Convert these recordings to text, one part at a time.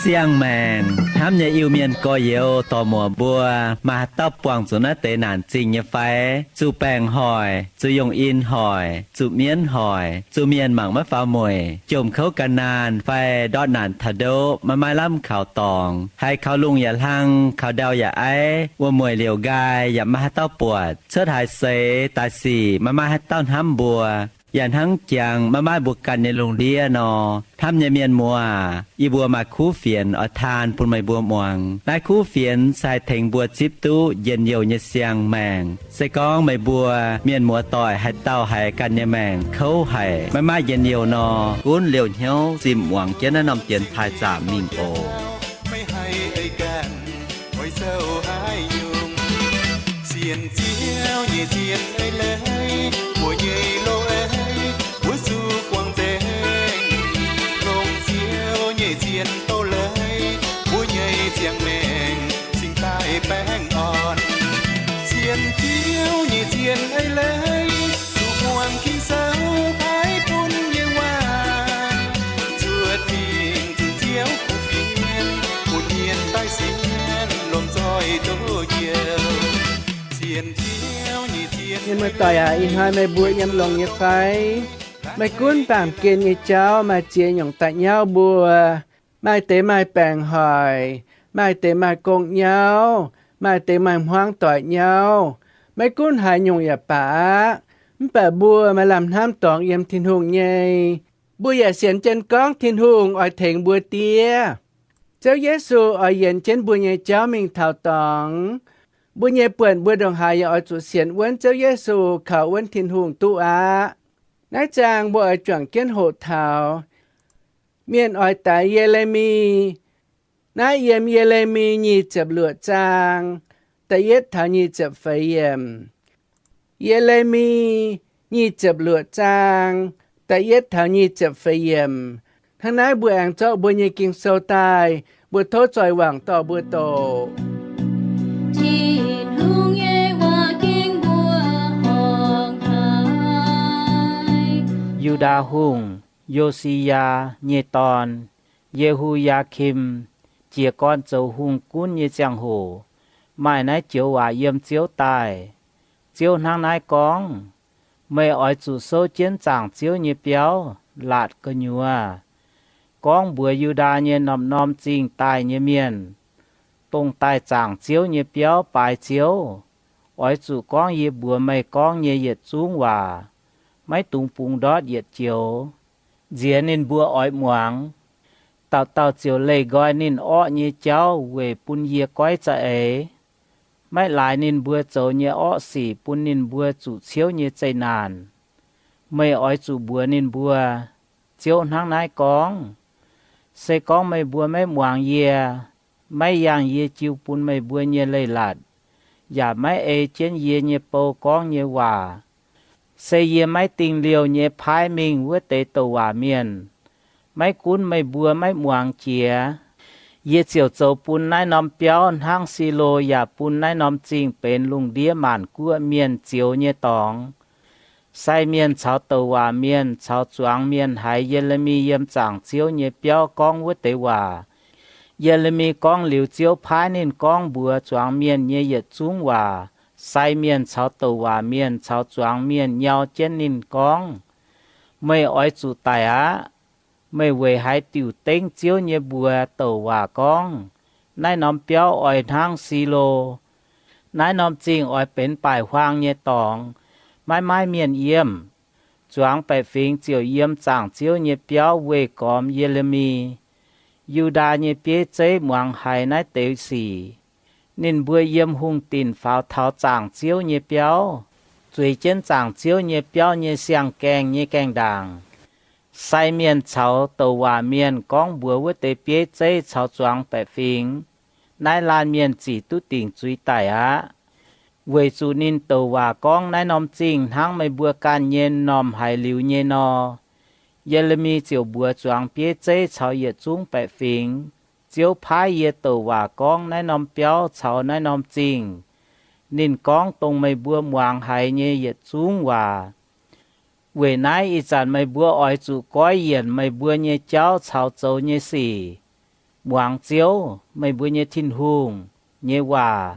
Siang-maengc hnamv nyei Iu-Mienh gorx-youz dorc-muoc mbuo, maaih haaix dauh buangh zuqc naaiv deix naanc zingh nyei fai? Zuqc baengc hoic, zuqc yongh in hoic, zuqc mienv hoic, zuqc mienh mangc maiv faaux mueic, jomc kouv gan naanh fai ndortv naanc taux ndoqv maiv maaih lamh kaux dorngx, haiz kaux lungh yaac hlang, kaux ndau yaac aiv, wuom-mueic liouc nqaai yaac maiv maaih haaix dauh buatc, cuotv haaix seix daaih sic maiv maaih haaix dauh hnamv mbuo, yaac hnangv jangx maiv maaih mbuo ganh nyei lungh ndiev nor. Hnamv nyei mienh muoz, yie mbuo maaih kuv fienx oix taan bun meih mbuo muangx. Naaiv kuv fienx se haih tengx mbuo zipv duqv njien-youh nyei siang-maengc. Se gorngv meih mbuo mienh muoz-doic haaix dauh haiz ganh nyei maengc kouv haic, maiv maaih njien-youh nor, gunv liouh hnyouv zimh muangx jienv naaiv norm dienx taaih zaamc mingh oc. Meih haih ei ganh oix zoux haaix nyungc? Sienx Ziouv nyei zien ei leiz, mbuo nyei loz-ei mbuo zuqc guangc nzengc. Longc Ziouv nyei zien doz-leiz, mbuo nyei ziangh maengc cingx daaih baengh orn. Sienx Ziouv nyei zien ei leiz, zuqc muangx Ging-Sou paaiv bun nyei waac, zuotc mingh zuqc Ziouv kuv fienx, bun mienh daaih sienx lomh nzoih ndoqv njoux. Sienx Ziouv nyei zien. Mienh muoz-doic aac, ih hnoi meih mbuo yiem longx nyei fai? Meih gunv baamh gen nyei jauv maaih ziex nyungc da'nyauv mbuo. Maaih deix maaih baengc hoic, maaih deix maaih gong-nyauv, maaih deix maaih hmuangv doic nyauv. Maiv gunv haaix nyungc yaac baac aqv, mv baac mbuo maaih lamh hnamv dorngx yiem Tin-Hungh nyei. Mbuo yaac sienx jienv gorngv Tin-Hungh oix tengx mbuo diev. Ziouv Yesu oix yienx jienv mbuo nyei jauv mingh taux dorngx. Mbuo nyei buonc mbuo ndongc haaix yaac oix zuqc sienx wuonv Ziouv Yesu, kaux wuonv Tin-Hungh duqv aqv. Naaiv zaang mbuo oix juangc jienv hoqc taux mienh oix daix Ye^le^mi. Naaiv yiem Ye^le^mi nyic ziepc luoqc zaang, da'yietv taux nyic ziepc feix yiemc. Ye^le^mi nyic ziepc luoqc zaang, da'yietv taux nyic ziepc feix yiemc. Hnangv naaiv mbuo aengx zorqv mbuo nyei Ging-Sou daaih, mbuo tov zoih wangc dorh mbuo doqc. Tin-Hungh nyei waac ging mbuo ong-taaix. Yu^ndaa Hungh, Yo^si^yaa, nyei dorn, Ye^hu^yaa^kim, jiez gorn zoux hungh gunv nyei ziangh hoc, maaih naaiv joux waac yiem Ziouv daaih. Ziouv hnangv naaiv gorngv, Meih oix zuqc souv jienv zaangc Ziouv nyei biauv, laatc gu'nyuoz, gorngv mbuox Yu^ndaa nyei norm-norm zingh daaih nyei mienh, dongh daaih zaangc Ziouv nyei biauv baaix Ziouv, oix zuqc gorngv yie mbuox meih gorngv nyei yietc zungv waac. Maiv dungx bungx ndortv yietc joux. Nziex ninh mbuo oix muangx, dauh dauh ziouc leih nqoi ninh orqv nyei jauv weic bun yie goiv za'eix. Maiv laaix ninh mbuo zoux nyei orqv sic bun ninh mbuo zuqc ciouv nyei zeqc naanc. Meih oix zuqc mbuox ninh mbuo, Ziouv hnangv naaiv gorngv, Se gorngv meih mbuo maiv muangx yie, maiv yangh yie jiu bun meih mbuo nyei leiz-latc, yaac maiv ei jienv yie nyei bou gorngv nyei waac, se yie maiv dingh liouh nyei paaiv mingh wuov deix douc waac mienh, maiv gunv meih mbuo maiv muangx jiex, yie ziouc zoux bun naaiv norm biauv hnangv Silo yaac bun naaiv norm zingh benx lungh ndiev maanc guoqv mienh zioux nyei dorngx. Sai mienh caux douc waac mienh caux zuangx mienh haiz Ye^le^mi yiem zaangc Ziouv nyei biauv gorngv wuov deix waac. Ye^le^mi gorngv liuz, Ziouv paaiv ninh gorngv mbuox zuangx mienh nyei yietc zungv waac. Sai mienh caux douc waac mienh caux zuangx mienh nyau jienv ninh gorngv, Meih oix zuqc daic aqv. Meih weic haaix diuc dengv Ziouv nyei mbuox douc waac gorngv, Naaiv norm biauv oix hnangv Silo? Naaiv norm zingh oix benx baaic huaang nyei dorngx, maiv maaih mienh yiem. Zuangx baeqc fingx ziouc yiem zaangc Ziouv nyei biauv weih gormx Ye^le^mi. Yu^ndaa nyei bieiv zeiv muangx haiz naaiv deix sic. Ninh mbuo yiem hungh dinc faaux taux zaangc Ziouv nyei biauv, zueiz jienv zaangc Ziouv nyei biauv nyei siang-gaengh nyei gaengh ndaangc. Sai mienh caux douc waac mienh gorngv mbuox wuov deix bieiv zeiv caux zuangx baeqc fingx, Naaiv laanh mienh zic duqv dingc zuiz daic aqv. Weic zuqc ninh douc waac gorngv naaiv norm zingh hnangv meih mbuo ganh nyei m'normh haiz liuz nyei nor. Ye^le^mi ziouc mbuox zuangx bieiv zeiv caux yietc zungv baeqc fingx, Ziouv paaiv yie douc waac gorngv naaiv norm biauv caux naaiv norm zingh. Ninh gorngv dongh meih mbuo muangx haiz nyei yietc zungv waac. Weic naaiv ih zanc meih mbuo oix zuqc goiv yienc meih mbuo nyei jauv caux zoux nyei sic, muangx Ziouv, meih mbuo nyei Tin-Hungh, nyei waac.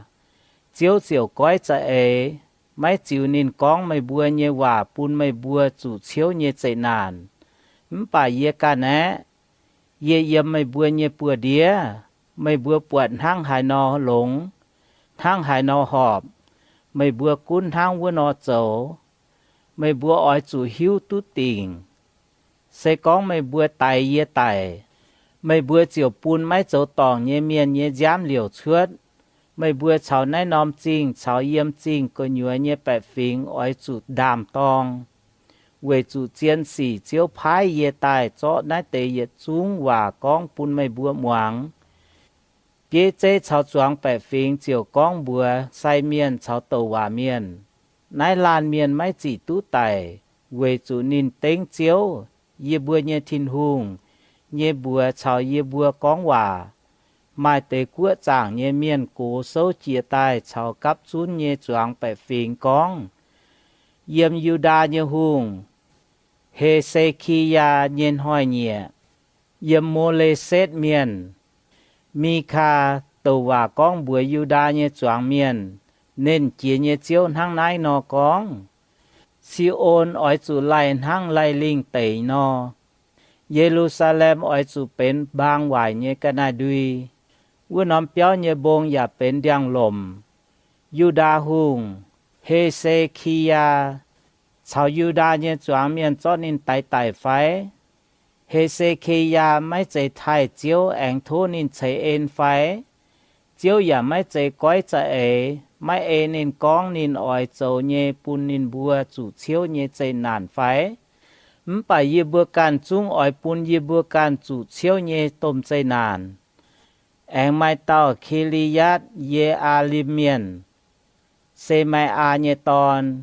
Ziouv ziouc goiv za'eix, maiv ziux ninh gorngv meih mbuo nyei waac bun meih mbuo zuqc ciouv nyei zeqc naanc. Mv baac yie ganh aeqv, yie yiem meih mbuo nyei buoz-ndiev. Meih mbuo buatc hnangv haaix nor longx, hnangv haaix nor horpc, meih mbuo gunv hnangv wuov nor zoux. Meih mbuo oix zuqc hiuv duqv dingc. Se gorngv meih mbuo daix yie daic, meih mbuo ziouc bun maiv zoux dorngc nyei mienh nyei nziaamv liouc cuotv. Meih mbuo caux naaiv norm zingh caux yiem zingh gu'nyuoz nyei baeqc fingx oix zuqc ndaam-dorng, weic zuqc zien sic Ziouv paaiv yie daaih zorqv naaiv deix yietc zungv waac gorngv bun meih mbuo muangx. Bieiv zeiv caux zuangx baeqc fingx ziouc gorngv mbuox sai mienh caux douc waac mienh, Naaiv laanh mienh maiv zic duqv daic, weic zuqc ninh dengv Ziouv, yie mbuo nyei Tin-Hungh, nyei mbuox caux yie mbuo gorngv waac. Maaih deix guoqv zaangc nyei mienh gox souv jiez daaih caux gapv zunv nyei zuangx baeqc fingx gorngv, Yiem Yu^ndaa nyei hungh, He^se^ki^yaa, nyei hnoi-nyieqc, yiem Mo^le^setv Mienh, Mi^kaa, douc waac gorngv mbuox Yu^ndaa nyei zuangx mienh, Nernh Jiex nyei Ziouv hnangv naaiv nor gorngv, Si^on oix zuqc laih hnangv laih lingh deic nor. Ye^lu^saa^lem oix zuqc benx mbaang waaic nyei ga'naaiv-ndui. Wuov norm biauv nyei mbong yaac benx ndiangx-lomc. Yu^ndaa hungh, He^se^ki^yaa, caux Yu^ndaa nyei zuangx mienh zorqv ninh daix daic fai? He^se^ki^yaa maiv zeiz taaih Ziouv aengx tov ninh ceix en fai? Ziouv yaac maiv zeiz goiv za'eix, maiv ei ninh gorngv ninh oix zoux nyei bun ninh mbuo zuqc ciouv nyei zeqc naanc fai? Mv baac yie mbuo ganh zungv oix bun yie mbuo ganh zuqc ciouv nyei domh zeqc naanc. Aengx maaih dauh Ki^li^yaatv Ye^aa^lim Mienh, Se^mai^aa nyei dorn,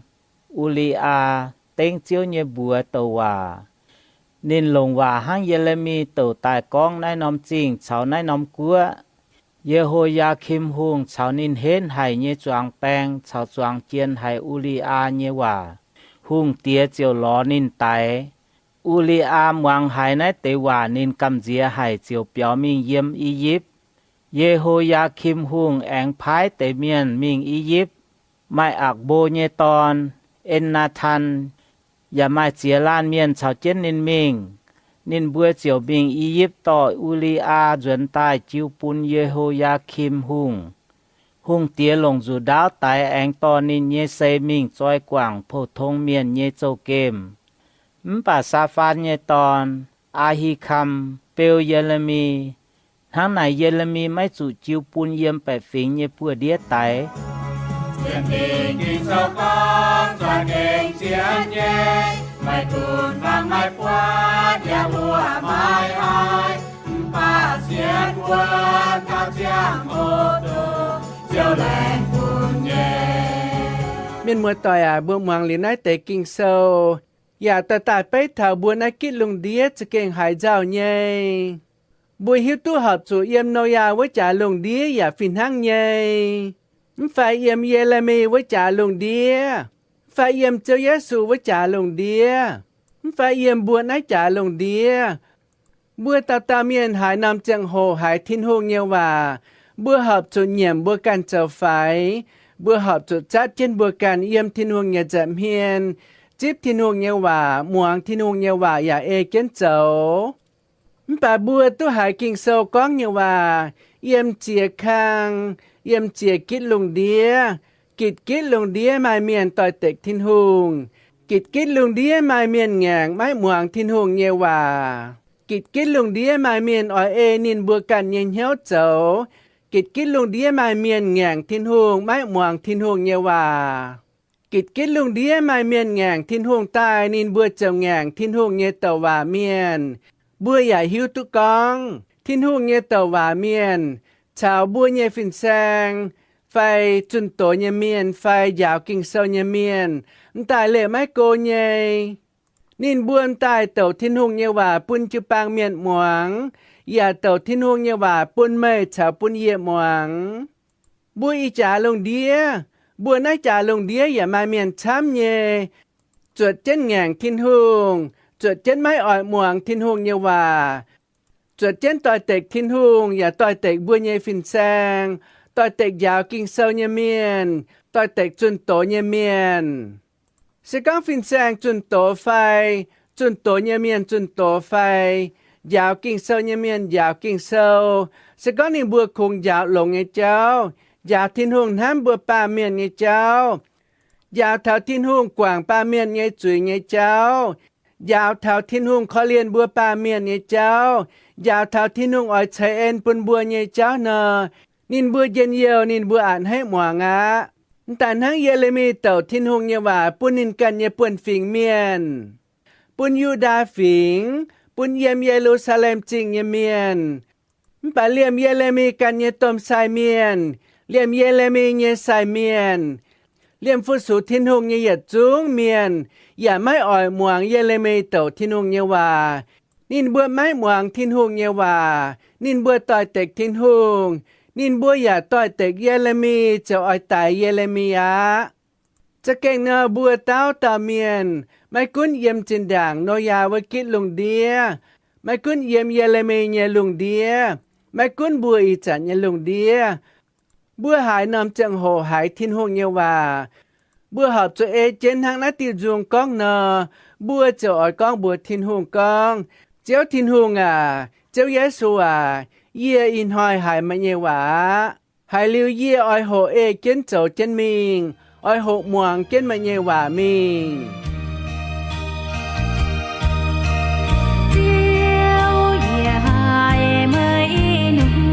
U^li^aa, dengv Ziouv nyei mbuox douc waac. Ninh longc waac hnangv Ye^le^mi douc daaih gorngv naaiv norm zingh caux naaiv norm guoqv. Ye^ho^yaa^kim Hungh caux ninh henv haic nyei zuangx baeng caux zuangx jien haiz U^li^aa nyei waac, hungh diex ziouc lorz ninh daix. U^li^aa muangx haiz naaiv deix waac ninh gamh nziex haic ziouc biaux mingh yiem I^yipv. Ye^ho^yaa^kim Hungh aengx paaiv deix mienh mingh I^yipv. Maaih Akc^mbo nyei dorn, En^naa^tan, yaac maaih ziex laanh mienh caux jienv ninh mingh. Ninh mbuo ziouc mingh I^yipv dorh U^li^aa nzuonx daaih jiu bun Ye^ho^yaa^kim Hungh. Hungh diex longc nzuqc ndaauv daix aengx dorh ninh nyei sei mingh zoi guangc pou-tong mienh nyei zouv-gemh. Mv baac Saafaan nyei dorn, Aa^hi^kam, beu Ye^le^mi. Hnangv naaic Ye^le^mi maiv zuqc jiu bun yiem baeqc fingx nyei buoz-ndiev daix. Sienx Ging-Sou gorngv, zuangx gengh sienx nyei, maiv duqv fangx maiv buatc, yaac mbuo maiv haih. Mv baac sienx wuov taux ziangh hoc dongh Ziouv laengz bun nyei. Mienh muoz-doic aac, mbuo muangx liuz naaiv deix Ging-Sou, yaac dorh daaih beiv taux mbuo naaiv gitv lungh ndiev za'gengh haiz nzauh nyei. Mbuo hiuv duqv horpc zuqc yiem Noyaa wuov jaax lungh ndiev yaac fih hnangv nyei, mv fai yiem Ye^le^mi wuov jaax lungh ndiev, mv fai yiem Ziouv Yesu wuov jaax lungh ndiev, mv fai yiem mbuo naaiv jaax lungh ndiev. Mbuo dauh dauh mienh haaix norm ziangh hoc haiz Tin-Hungh nyei waac, mbuo horpc zuqc nyiemc mbuo ganh zoux faix. Mbuo horpc zuqc zatv jienv mbuo ganh yiem Tin-Hungh nyei nza'hmien, zipv Tin-Hungh nyei waac, muangx Tin-Hungh nyei waac yaac ei jienv zoux. Mv baac mbuo duqv haiz Ging-Sou gorngv nyei waac, yiem ziex kang, yiem ziex gitv lungh ndiev, gitv gitv lungh ndiev maaih mienh doix-dekc Tin-Hungh. Gitv gitv lungh ndiev maaih mienh ngaengc maiv muangx Tin-Hungh nyei waac. Gitv gitv lungh ndiev maaih mienh oix ei ninh mbuo ganh nyei hnyouv zoux. Gitv gitv lungh ndiev maaih mienh ngaengc Tin-Hungh maiv muangx Tin-Hungh nyei waac. Gitv gitv lungh ndiev maaih mienh ngaengc Tin-Hungh daaih ninh mbuo ziouc ngaengc Tin-Hungh nyei douc waac mienh. Mbuo yaac hiuv duqv gorngv Tin-Hungh nyei douc waac mienh caux mbuo nyei fin-saeng fai zunh doz nyei mienh fai njaaux Ging-Sou nyei mienh m'daaih leih maiv go nyei. Ninh mbuo m'daaih douc Tin-Hungh nyei waac bun jiu-baang mienh muangx, yaac douc Tin-Hungh nyei waac bun meih caux bun yie muangx. Mbuo ih jaax lungh ndiev, mbuo naaiv jaax lungh ndiev yaac maaih mienh camv nyei zuotc jienv ngaengc Tin-Hungh, zuotc jienv maiv oix muangx Tin-Hungh nyei waac, zuotc jienv doix-dekc Tin-Hungh yaac doix-dekc mbuo nyei fin-saeng, doix-dekc njaaux Ging-Sou nyei mienh, doix-dekc zunh doz nyei mienh. Se gorngv fin-saeng zunh doz fai, zunh doz nyei mienh zunh doz fai, njaaux Ging-Sou nyei mienh njaaux Ging-Sou, se gorngv ninh mbuo kungx njaaux longx nyei jauv, njaaux Tin-Hungh hnamv mbuo baamh mienh nyei jauv, njaaux taux Tin-Hungh guangc baamh mienh nyei zuiz nyei jauv, njaaux taux Tin-Hungh korv-lienh mbuo baamh mienh nyei jauv, njaaux taux Tin-Hungh oix ceix en bun mbuo nyei jauv nor, ninh mbuo njien-youh ninh mbuo a'hneiv muangx aqv. Mv daaih hnangv Ye^le^mi douc Tin-Hungh nyei waac bun ninh ganh nyei buonv-fingx mienh, bun Yu^ndaa Fingx, bun yiem Ye^lu^saa^lem Zingh nyei mienh. Mv baac liemh Ye^le^mi ganh nyei domh sai mienh, liemh Ye^le^mi nyei sai mienh, liemh fu-sux Tin-Hungh nyei yietc zungv mienh yaac maiv oix muangx Ye^le^mi douc Tin-Hungh nyei waac. Ninh mbuo maiv muangx Tin-Hungh nyei waac. Ninh mbuo doix-dekc Tin-Hungh. Ninh mbuo yaac doix-dekc Ye^le^mi ziouc oix daix Ye^le^mi aqv. Za'gengh nor, mbuo dauh dauh mienh, maiv gunv yiem zinh ndaangc Noyaa wuov gitv lungh ndiev, maiv gunv yiem Ye^le^mi nyei lungh ndiev, maiv gunv mbuo ih zanc nyei lungh ndiev, mbuo haaix norm ziangh hoc haiz Tin-Hungh nyei waac, mbuo horpc zuqc ei jienv hnangv naaiv diuh nzung gorngv nor, mbuo ziouc oix gorngv mbuox Tin-Hungh gorngv, Ziouv Tin-Hungh aac, Ziouv Yesu aac, yie ih hnoi haiz meih nyei waac aqv. Haiz liuz yie oix hoqc ei jienv zoux jienv mingh, oix hoqc muangx jienv meih nyei waac mingh. Ziouv, yie haiz meih ih hnoi,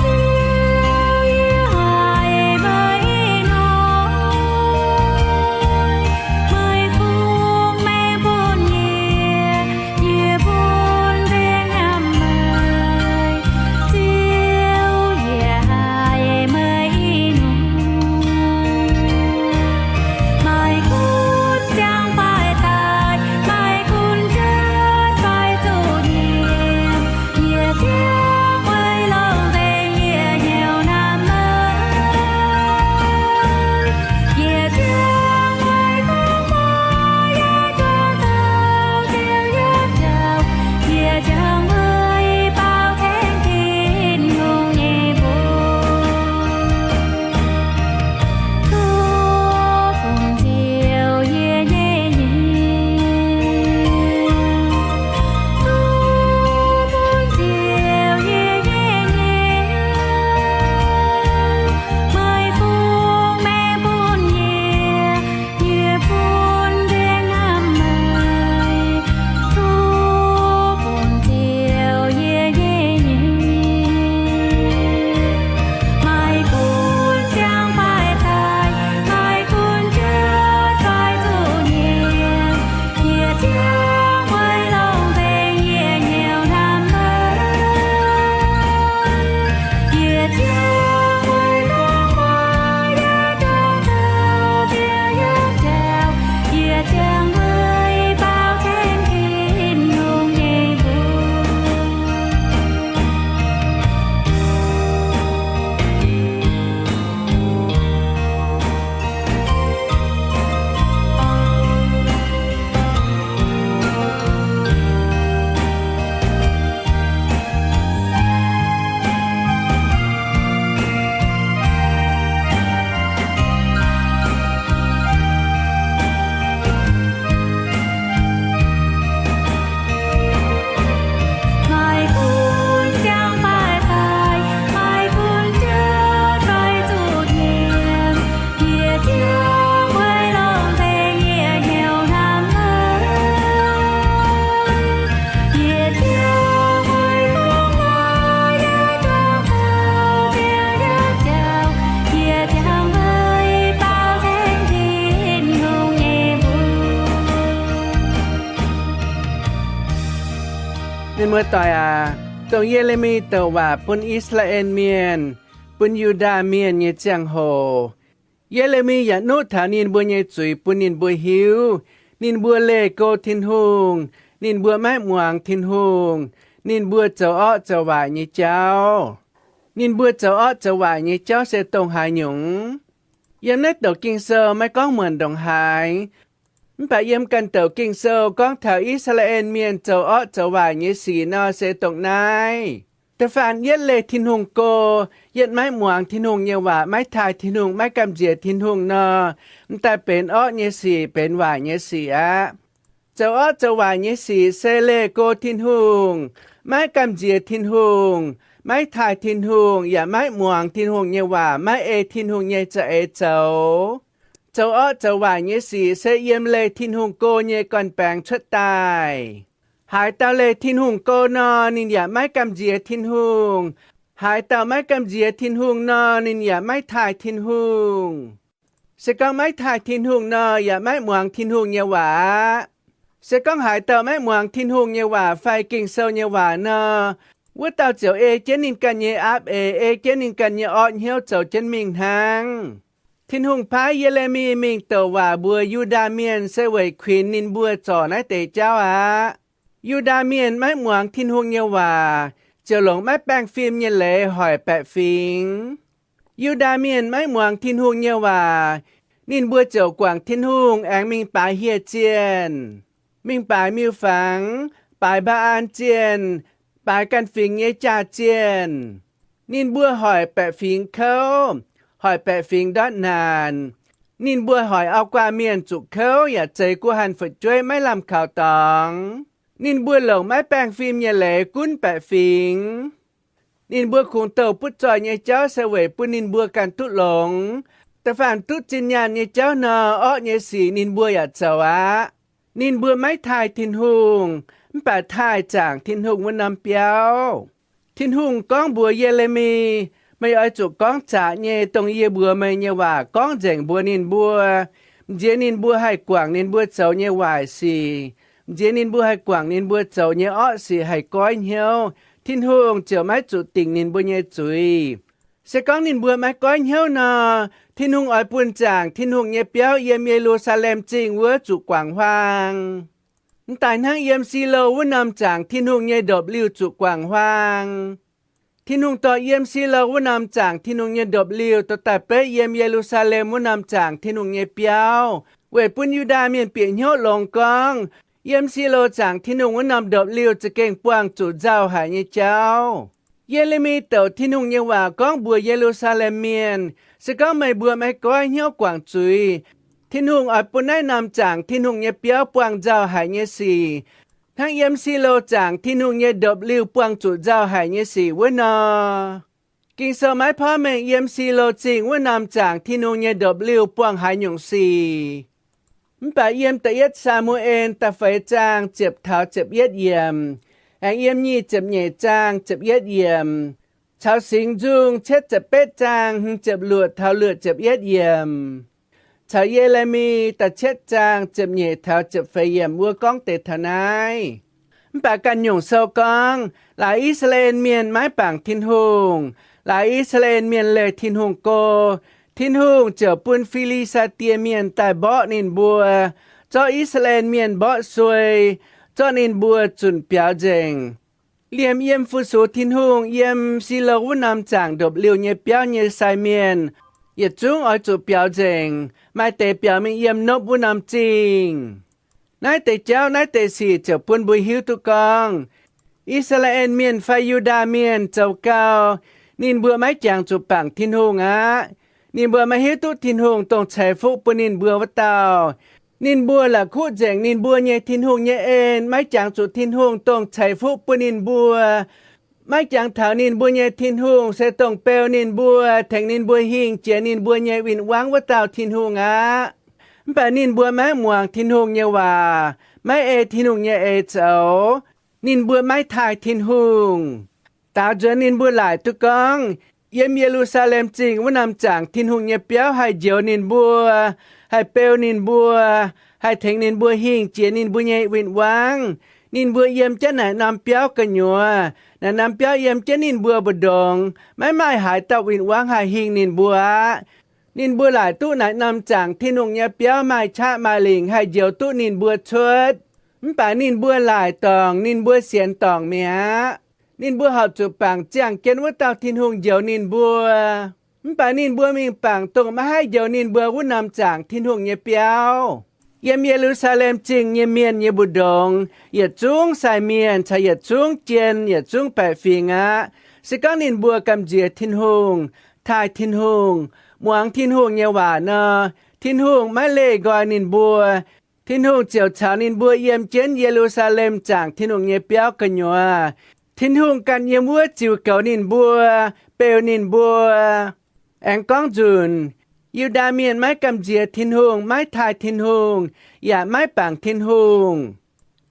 Ziouv, yie haiz meih ih hnoi, meih bun maengc bun yie, yie bun nzengc hnamv meih. Ziouv, yie haiz meih ih hnoi, maaih gunv ziangh faix daaih, maaih gunv njuov faix zuqc nyiemc. Yie ziangh meih longc nzengc, yie hnyouv hnamv meih. Yie ziangh meih gorngv waac, yaac zuangx taux Ziouv yietc joux. Yie ziangh meih baaux ceng Tin-Hungh nyei mbuox. Duqv bun Ziouv yie nyei hnyouv, duqv bun Ziouv yie nyei hnyouv. Meih bun maengc bun yie, yie bun nzengc hnamv meih. Duqv bun Ziouv yie nyei hnyouv, maaih gunv ziangh faix daaih, maaih gunv njuov faix zuqc nyiemc. Yie ziangh meih longc nzengc, yie hnyouv hnamv meih. Yie ziangh meih gorngv waac, yaac zuangx taux Ziouv yietc joux. Yie ziangh meih baaux ceng Tin-Hungh nyei mbuox. Maaih gunv ziangh faix daaih, maaih gunv njuov faix zuqc nyiemc. Yie ziangh meih longc nzengc, yie hnyouv hnamv meih. Yie ziangh meih gorngv waac, yaac zuangx taux Ziouv yietc joux. Yie ziangh meih baaux ceng Tin-Hungh nyei mbuox. Mienh muoz-doic aac, dongh Ye^le^mi douc waac bun I^saa^laa^en Mienh, bun Yu^ndaa Mienh nyei ziangh hoc, Ye^le^mi yaac nuqv taux ninh mbuo nyei zuiz bun ninh mbuo hiuv. Ninh mbuo leih go Tin-Hungh, Ninh mbuo maiv muangx Tin-Hungh. Ninh mbuo zoux orqv zoux waaic nyei jauv. Ninh mbuo zoux orqv zoux waaic nyei jauv se dongh haaix nyungc? Yiem naaiv douc Ging-Sou maiv gorngv muonc ndongc haaix, mv baac yiem ganh douc Ging-Sou gorngv taux I^saa^laa^en Mienh zoux orqv zoux waaic nyei sic nor se dongh naaiv. Da'faanh yietv leih Tin-Hungh go, yietv maiv muangx Tin-Hungh nyei waac, maiv taaih Tin-Hungh, maiv gamh nziex Tin-Hungh nor, m'daaih benx orqv nyei sic, benx waaic nyei sic aqv. Zoux orqv zoux waaic nyei sic se leih go Tin-Hungh, maiv gamh nziex Tin-Hungh, maiv taaih Tin-Hungh, yaac maiv muangx Tin-Hungh nyei waac, maiv ei Tin-Hungh nyei za'eix zoux. Zoux orqv zoux waaic nyei sic se yiem leih Tin-Hungh go nyei gorn-baengx cuotv daaih. Haaix dauh leih Tin-Hungh go nor, ninh yaac maiv gamh nziex Tin-Hungh. Haaix dauh maiv gamh nziex Tin-Hungh nor, ninh yaac maiv taaih Tin-Hungh. Se gorngv maiv taaih Tin-Hungh nor, yaac maiv muangx Tin-Hungh nyei waac aqv. Se gorngv haaix dauh maiv muangx Tin-Hungh nyei waac fai Ging-Sou nyei waac nor, wuov dauh ziouc ei jienv ninh ganh nyei aapv eix, ei jienv ninh ganh nyei orqv hnyouv zoux jienv mingh hnangv. Tin-Hungh paaiv Ye^le^mi mingh douc waac mbuox Yu^ndaa Mienh se weic kuinx ninh mbuo zorc naaiv deix jauv aqv. Yu^ndaa Mienh maiv muangx Tin-Hungh nyei waac, ziouc longc maiv baengh fim nyei leiz hoic baeqc fingx. Yu^ndaa Mienh maiv muangx Tin-Hungh nyei waac, ninh mbuo ziouc guangc Tin-Hungh aengx mingh baaix hieh zienh, mingh baaix miuc-fangx, baaix Mbaa^an zienh, baaix ganh fingx nyei jaa-zienh. Ninh mbuo hoic baeqc fingx kouv, hoic baeqc fingx ndortv naanc. Ninh mbuo hoic auv-guaa mienh zuqc kouv yaac zeix guh hanh fu'jueiv maiv lamh kaux dorngx. Ninh mbuo longc maiv baengh fim nyei leiz gunv baeqc fingx. Ninh mbuo kungx douh butv zoih nyei jauv se weic bun ninh mbuo ganh duqv longx. Da'faanh duqv zinh nyaanh nyei jauv nor, orqv nyei sic ninh mbuo yaac zoux aqv. Ninh mbuo maiv taaih Tin-Hungh, mv baac taaih zaangc Tin-Hungh wuov norm biauv. Tin-Hungh gorngv mbuox Ye^le^mi, Meih oix zuqc gorngv zaqc nyei dongh yie mbuox meih nyei waac gorngv nzengc mbuox ninh mbuo. M'nziex ninh mbuo haih guangc ninh mbuo zoux nyei waaic sic. M'nziex ninh mbuo haih guangc ninh mbuo zoux nyei orqv sic haih goiv hnyouv, Tin-Hungh ziouc maiv zuqc dingc ninh mbuo nyei zuiz. Se gorngv ninh mbuo maiv goiv hnyouv nor, Tin-Hungh oix bun zaangc Tin-Hungh nyei biauv yiem Ye^lu^saa^lem Zingh wuov zuqc guangc huaang. M'daaih hnangv yiem Silo wuov norm zaangc Tin-Hungh nyei ndopv-liuh zuqc guangc huaang. Tin-Hungh dorh yiem Silo wuov norm zaangc Tin-Hungh nyei ndopv-liuh dorh daaih beiv yiem Ye^lu^saa^lem wuov norm zaangc Tin-Hungh nyei biauv, weic bun Yu^ndaa Mienh bieqc hnyouv longx gorngv, yiem Silo zaangc Tin-Hungh wuov norm ndopv-liuh za'gengh buangh zuqc nzauh haic nyei jauv. Ye^le^mi douc Tin-Hungh nyei waac gorngv mbuox Ye^lu^saa^lem Mienh, Se gorngv meih mbuo maiv goiv hnyouv guangc zuiz, Tin-Hungh oix bun naaiv norm zaangc Tin-Hungh nyei biauv buangh nzauh haic nyei sic, hnangv yiem Silo zaangc Tin-Hungh nyei ndopv-liuh buangh zuqc nzauh haic nyei sic wuov nor. Ging-Sou maiv porv mengh yiem Silo Zingh wuov norm zaangc Tin-Hungh nyei ndopv-liuh buangh haaix nyungc sic. Mv baac yiem da'yietv Saa^mu^en da'feix zaang ziepc taux ziepc yietv yiemc, aengx yiem nyic ziepc nyeic zaang ziepc yietv yiemc, caux Singx Nzung cietv ziepc betv zaang hmz ziepc luoqc taux luoqc ziepc yietv yiemc, caux Ye^le^mi da'cietv zaang ziepc nyeic taux ziepc feix yiemc wuov gorngv deix taux naaiv. Mv baac ganh nyungc sou gorngv, laaix I^saa^laa^en Mienh maiv bangc Tin-Hungh, laaix I^saa^laa^en Mienh leih Tin-Hungh go, Tin-Hungh ziouc bun Fi^li^saa^die Mienh daaih mborqv ninh mbuo, zorqv I^saa^laa^en Mienh mborqv suei, zorqv ninh mbuo zunc biaux nzengc. Liemh yiem fu-sux Tin-Hungh yiem Silo wuov norm zaangc ndopv-liuh nyei biauv nyei sai mienh, yietc zungv oix zuqc biaux nzengc, maaih deix biaux mingh yiem Nopv wuov norm zingh. Naaiv deix jauv, naaiv deix sic ziouc bun mbuo hiuv duqv gorngv, I^saa^laa^en Mienh fai Yu^ndaa Mienh zoux gau, ninh mbuo maiv jangx zuqc bangc Tin-Hungh aqv. Ninh mbuo maiv hiuv duqv Tin-Hungh dongh ceix fuqv bun ninh mbuo wuov dauh. Ninh mbuo la'kuqv nzengc ninh mbuo nyei Tin-Hungh nyei en, maiv jangx zuqc Tin-Hungh dongh ceix fuqv bun ninh mbuo, maiv jangx taux ninh mbuo nyei Tin-Hungh se dongh beu ninh mbuo, tengx ninh mbuo hingh jiex ninh mbuo nyei win-wangv wuov dauh Tin-Hungh aqv. Mv baac ninh mbuo maiv muangx Tin-Hungh nyei waac, maiv ei Tin-Hungh nyei eix zoux. Ninh mbuo maiv taaih Tin-Hungh. Daaux nzuonx ninh mbuo laaic duqv gorngv, yiem Ye^lu^saa^lem Zingh wuov norm zaangc Tin-Hungh nyei biauv haih njoux ninh mbuo, haih beu ninh mbuo, haih tengx ninh mbuo hingh jiex ninh mbuo nyei win-wangv. Ninh mbuo yiem jienv naaic norm biauv gu'nyuoz, naaic norm biauv yiem jienv ninh mbuo mbu'ndongx, maiv maaih haaix dauh win-wangv haih hingh ninh mbuo aqv. Ninh mbuo laaic duqv naaic norm zaangc Tin-Hungh nyei biauv maaih qaqv maaih lingc haih njoux duqv ninh mbuo cuotv. Mv baac ninh mbuo laaic dorngc, ninh mbuo sienx dorngc mi'aqv. Ninh mbuo horpc zuqc bangc ziangh jienv wuov dauh Tin-Hungh njoux ninh mbuo. Mv baac ninh mbuo mingh bangc dongh maiv haih njoux ninh mbuo wuov norm zaangc Tin-Hungh nyei biauv. Yiem Ye^lu^saa^lem Zingh nyei mienh nyei mbu'ndongx yietc zungv sai mienh caux yietc zungv jien, yietc zungv baeqc fingx aqv. Se gorngv ninh mbuo gamh nziex Tin-Hungh, taaih Tin-Hungh, muangx Tin-Hungh nyei waac nor, Tin-Hungh maiv leih nqoi ninh mbuo. Tin-Hungh ziouc caux ninh mbuo yiem jienv Ye^lu^saa^lem zaangc Tin-Hungh nyei biauv gu'nyuoz. Tin-Hungh ganh yiem wuov ziux goux ninh mbuo, beu ninh mbuo. Aengx gorngv nzunc, Yu^ndaa Mienh maiv gamh nziex Tin-Hungh, maiv taaih Tin-Hungh, yaac maiv bangc Tin-Hungh.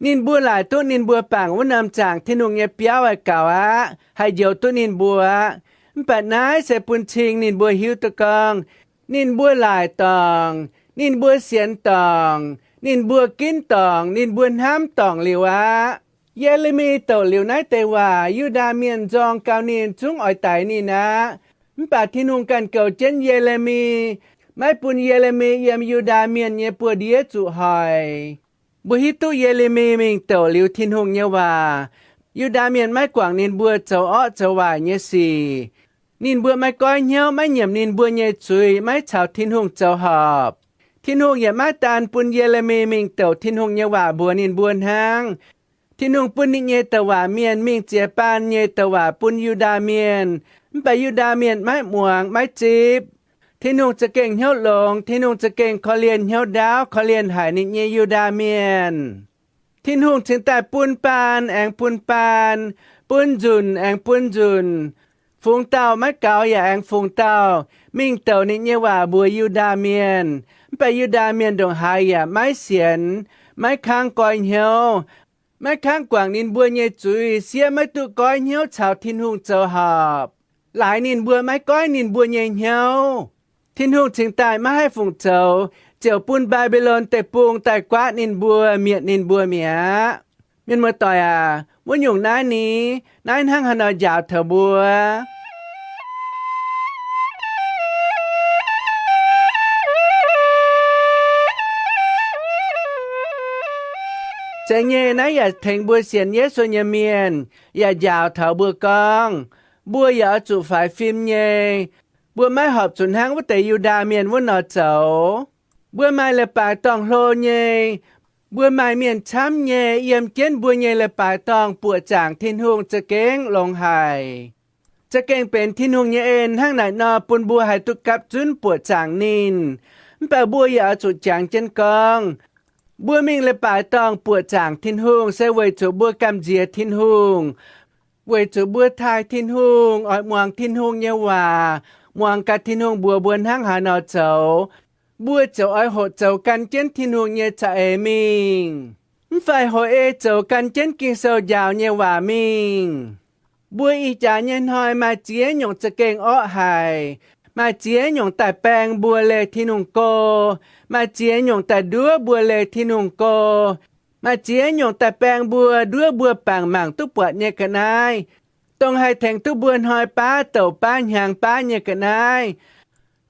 Ninh mbuo laaic duqv ninh mbuo bangc wuov norm zaangc Tin-Hungh nyei biauv aah, gaux aqv, haih njoux duqv ninh mbuo aqv. Mv baac naaiv se bun cing ninh mbuo hiuv duqv gorngv ninh mbuo laaic dorngc, ninh mbuo sienx dorngc, ninh mbuo ginv dorngc, ninh mbuo hnamv dorngc liuz aqv. Ye^le^mi douc liuz naaiv deix waac, Yu^ndaa Mienh nzorng gau ninh, zungv oix daix ninh aqv. Mv baac Tin-Hungh ganh goux jienv Ye^le^mi, maiv bun Ye^le^mi yiem Yu^ndaa Mienh nyei buoz-ndiev zuqc hoic. Mbuo hiuv duqv Ye^le^mi mingh douc liuz Tin-Hungh nyei waac, Yu^ndaa Mienh maiv guangc ninh mbuo zoux orqv zoux waaic nyei sic. Ninh mbuo maiv goiv hnyouv, maiv nyiemc ninh mbuo nyei zuiz, maiv caux Tin-Hungh zoux horpc. Tin-Hungh yaac maiv daan bun Ye^le^mi mingh douc Tin-Hungh nyei waac mbuox ninh mbuo hnangv. Tin-Hungh bun ninh nyei douc waac mienh mingh ziex baan nyei douc waac bun Yu^ndaa Mienh, mv baac Yu^ndaa Mienh maiv muangx, maiv zipv. Tin-Hungh za'gengh hnyouv longx, Tin-Hungh za'gengh korv-lienh hnyouv ndaauv, korv-lienh haic ninh nyei Yu^ndaa Mienh. Tin-Hungh cingx daaih bun baan aengx bun baan, bun nzunc aengx bun nzunc, fungx dauh maiv gaux yaac aengx fungx dauh mingh douc ninh nyei waac mbuox Yu^ndaa Mienh. Mv baac Yu^ndaa Mienh ndongc haaix yaac maiv sienx, maiv kangv goiv hnyouv, maiv kangv guangc ninh mbuo nyei zuiz, siev maiv duqv goiv hnyouv caux Tin-Hungh zoux horpc. Laaix ninh mbuo maiv goiv ninh mbuo nyei hnyouv. Tin-Hungh cingx daaih maiv haih fungc zoux, ziouc bun Mbaa^mbi^lon Deic-Bung daaih guaatv ninh mbuo, mietc ninh mbuo mi'aqv. Mienh muoz-doic aac, wuov nyungc naaiv ni, naaiv hnangv haaix nor njaaux taux mbuo? Zeiz nyei, naaiv yaac tengx mbuo sienx Yesu nyei mienh, yaac njaaux taux mbuo gorngv, mbuo yaac oix zuqc faix fim nyei. Mbuo maiv horpc zuqc hnangv wuov deix Yu^ndaa Mienh wuov nor zoux. Mbuo maaih leiz-baaix dorngh hlo nyei. Mbuo maaih mienh camv nyei, yiem jienv mbuo nyei leiz-baaix dorngh buoqc zaangc Tin-Hungh za'gengh longx haic. Za'gengh benx Tin-Hungh nyei en hnangv naaic nor bun mbuo haih duqv gapv zunv buoqc zaangc ninh. Mv baac mbuo yaac oix zuqc jangx jienv gorngv, mbuo mingh leiz-baaix dorngh buoqc zaangc Tin-Hungh se weic zuqc mbuo gamh nziex Tin-Hungh, weic zuqc mbuo taaih Tin-Hungh, oix muangx Tin-Hungh nyei waac, muangx gaax Tin-Hungh mbuox mbuo hnangv haaix nor zoux. Mbuo ziouc oix hoqc zoux gan jienv Tin-Hungh nyei za'eix mingh, mv fai hoqc ei zoux gan jienv Ging-Sou njaaux nyei waac mingh. Mbuo ih jaax nyei hnoi maaih ziex nyungc za'gengh orqv haic. Maaih ziex nyungc daaih baeng mbuo leih Tin-Hungh go. Maaih ziex nyungc daaih nduov mbuo leih Tin-Hungh go. Maaih ziex nyungc daaih baeng mbuo, nduov mbuo bangc mangc duqv buatc nyei ga'naaiv, dongh haih tengx duqv mbuo hnoi baav douc baav hnyangx baav nyei ga'naaiv.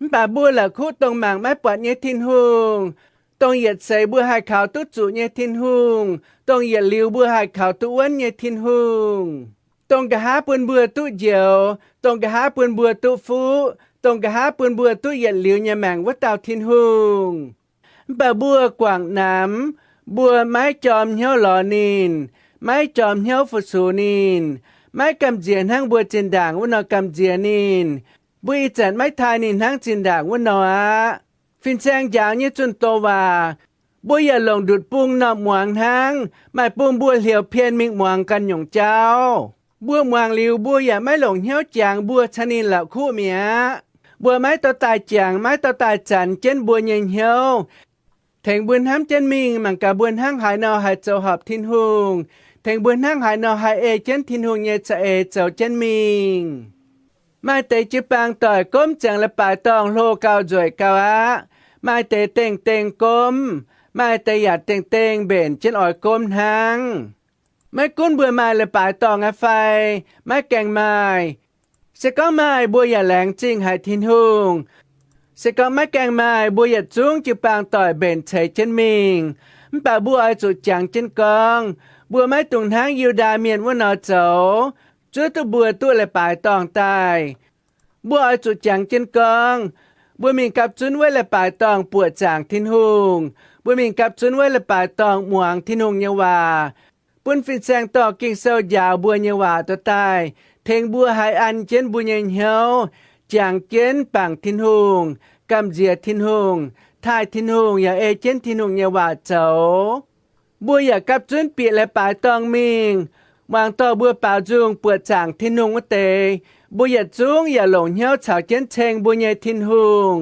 Mv baac mbuo la'kuqv dongh mangc maiv buatc nyei Tin-Hungh, dongh yietc seix mbuo haih kaux duqv zuqc nyei Tin-Hungh, dongh yietc liuz mbuo haih kaux duqv wuonv nyei Tin-Hungh, dongh nqa'haav bun mbuo duqv njoux, dongh nqa'haav bun mbuo duqv fuqv, dongh nqa'haav bun mbuo duqv yietc liuz nyei maengc wuov dauh Tin-Hungh. Mv baac mbuo guangc namx, mbuo maiv jorm hnyouv lorz ninh, maiv jorm hnyouv fu-sux ninh, maiv gamh nziex hnangv mbuo zinh ndaangc wuov nor gamh nziex ninh. Mbuo ih zanc maiv taaih ninh hnangv zinh ndaangc wuov nor aqv. Fin-Saeng njaaux nyei zunh doz waac, mbuo yaac longc ndutc bung norm muangx hnangv, maaih bung mbuo hlioux pien mingh muangx ganh nyungc jauv. Mbuo muangx liuz mbuo yaac maiv longc hnyouv jangx mbuo caux ninh la'kuqv mi'aqv. Mbuo maiv dorh daaih jangx, maiv dorh daaih zanx jienv mbuo nyei hnyouv, tengx mbuo hnamv jienv mingh mangc gaax mbuo hnangv haaix nor haih zoux horpc Tin-Hungh, tengx mbuo hnangv haaix nor haih ei jienv Tin-Hungh nyei za'eix zoux jienv mingh. Maaih deix jiu-baang doic gomv ziangx leiz-baaix dorngh hlo gau nzueic gau aqv. Maaih deix dengh dengh gomv, maaih deix yaac dengh dengh mbenc jienv oix gomv hnangv. Maiv gunv mbuo maaih leiz-baaix dorngh aqv fai maiv gaengh maaih, se gorngv maaih mbuo yaac laengz zingh haic Tin-Hungh. Se gorngv maiv gaengh maaih, mbuo yietc zungv jiu-baang doic mbenc ceix jienv mingh. Mv baac mbuo oix zuqc jangx jienv gorngv, mbuo maiv dungx hnangv Yu^ndaa Mienh wuov nor zoux, zuov duqv mbuo duqv leiz-baaix dorngh daaih. Mbuo oix zuqc jangx jienv gorngv, mbuo mingh gapv zunv wuov leiz-baaix dorngh buoqc zaangc Tin-Hungh. Mbuo mingh gapv zunv wuov leiz-baaix dorngh muangx Tin-Hungh nyei waac, bun fin-saeng dorh Ging-Sou njaaux mbuo nyei waac dorh daaih, tengx mbuo haih an jienv mbuo nyei hnyouv, jangx jienv bangc Tin-Hungh, gamh nziex Tin-Hungh, taaih Tin-Hungh, yaac ei jienv Tin-Hungh nyei waac zoux. Mbuo yaac gapv zunv bieqc leiz-baaix dorngh mingh, muangx dorh mbuo baaux nzung buoqc zaangc Tin-Hungh wuov deix. Mbuo yietc zungv yaac longc hnyouv caux jienv ceng mbuo nyei Tin-Hungh,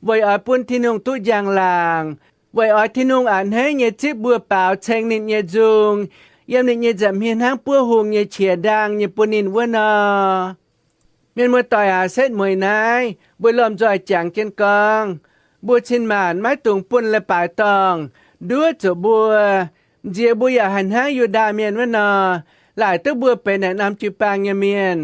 weic oix bun Tin-Hungh duqv njang-laangc, weic oix Tin-Hungh a'hneiv nyei zipv mbuo baaux ceng ninh nyei nzung, yiem ninh nyei nza'hmien hnangv buov hungh nyei qiex ndaang nyei bun ninh wuov nor. Mienh muoz-doic aac, setv mueiz naaiv mbuo lomh nzoih jangx jienv gorngv, mbuo cin-maanc maiv dungx bun leiz-baaix dorngh nduov zuqc mbuo. Nziex mbuo yaac haih hnangv Yu^ndaa Mienh wuov nor, laaic duqv mbuo benx naaic norm jiu-baang nyei mienh,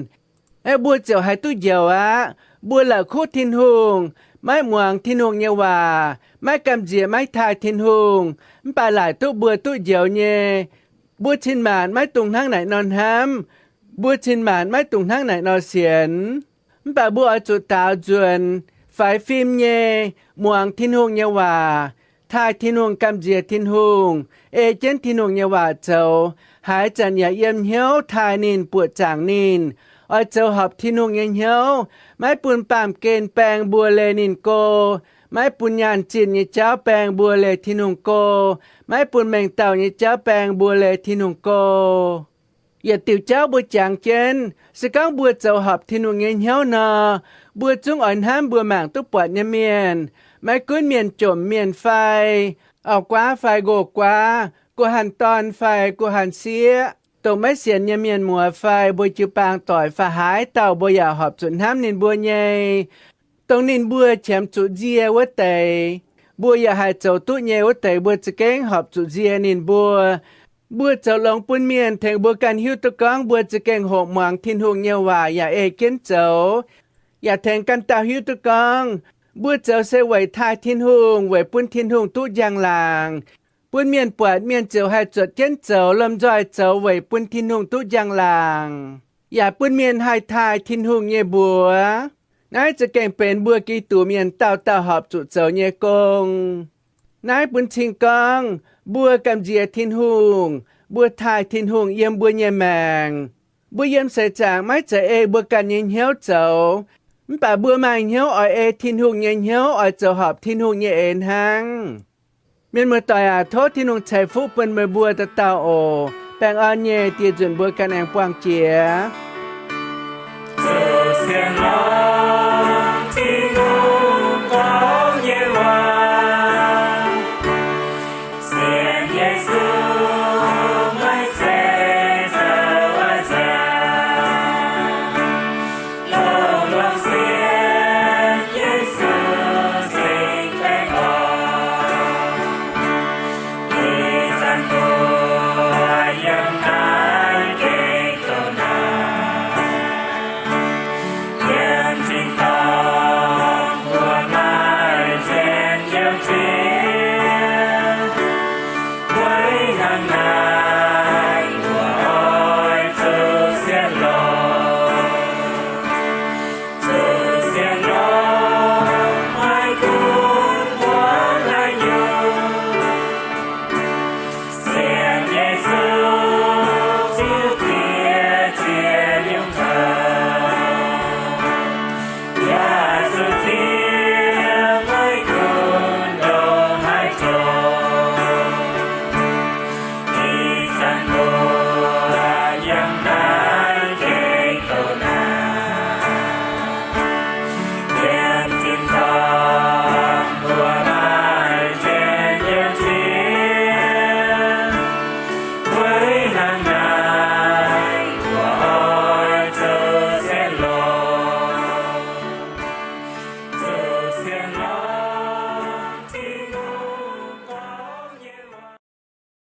aeqv, mbuo ziouc haih duqv njoux aqv. Mbuo la'kuqv Tin-Hungh, maiv muangx Tin-Hungh nyei waac, maiv gamh nziex, maiv taaih Tin-Hungh, mv baac laaic duqv mbuo duqv njoux nyei. Mbuo cin-maanc maiv dungx hnangv naaic nor hnamv. Mbuo cin-maanc maiv dungx hnangv naaic nor sienx. Mv baac mbuo oix zuqc daaux nzuonx, faix fim nyei, muangx Tin-Hungh nyei waac, taaih Tin-Hungh, gamh nziex Tin-Hungh, ei jienv Tin-Hungh nyei waac zoux, haaix zanc yaac yiem hnyouv taaih ninh, buoqc zaangc ninh, oix zoux horpc Tin-Hungh nyei hnyouv, maiv bun baamh gen baeng mbuo leih ninh go, maiv bun nyaanh zinh nyei jauv baeng mbuo leih Tin-Hungh go, maiv bun mengh dauh nyei jauv baeng mbuo leih Tin-Hungh go. Yietc diuc jauv mbuo jangx jienv, se gorngv mbuo zoux horpc Tin-Hungh nyei hnyouv nor, mbuo zungv oix hnamv mbuo mangc duqv buatc nyei mienh, maiv gunv mienh jomc mienh fai, auv-guaav fai nqox-guaav, guh hanh dorn fai guh hanh sieqv, dongh maiv sienx nyei mienh muoz fai mbuo jiu-baang doic fai haaix dauh mbuo yaac horpc zuqc hnamv ninh mbuo nyei. Dongh ninh mbuo qiemx zuqc nzie wuov deix, mbuo yaac haih zoux duqv nyei wuov deix, mbuo za'gengh horpc zuqc nzie ninh mbuo. Mbuo zoux longx bun mienh tengx mbuo ganh hiuv duqv gorngv mbuo za'gengh hoqc muangx Tin-Hungh nyei waac yaac ei jienv zoux, yaac tengx ganh dauh hiuv duqv gorngv mbuo zoux se weic taaih Tin-Hungh, weic bun Tin-Hungh duqv njang-laangc, bun mienh buatc mienh ziouc haih zuotc jienv zoux, lomh nzoih zoux weic bun Tin-Hungh duqv njang-laangc, yaac bun mienh haih taaih Tin-Hungh nyei mbuox. Naaiv za'gengh benx mbuo Giduc mienh dauh dauh horpc zuqc zoux nyei gong. Naaiv bun cing gorngv mbuo gamh nziex Tin-Hungh, mbuo taaih Tin-Hungh yiem mbuo nyei maengc. Mbuo yiem seix zaangc maiv zeiz ei mbuo ganh nyei hnyouv zoux, mv baac mbuo maaih hnyouv oix ei Tin-Hungh nyei hnyouv, oix zoux horpc Tin-Hungh nyei eix hnangv. Mienh muoz-doic aac, tov Tin-Hungh ceix fuqv bun meih mbuo dauh dauh oc. Baengh orn nyei, dieh nzunc mbuo ganh aengx buangh jiex.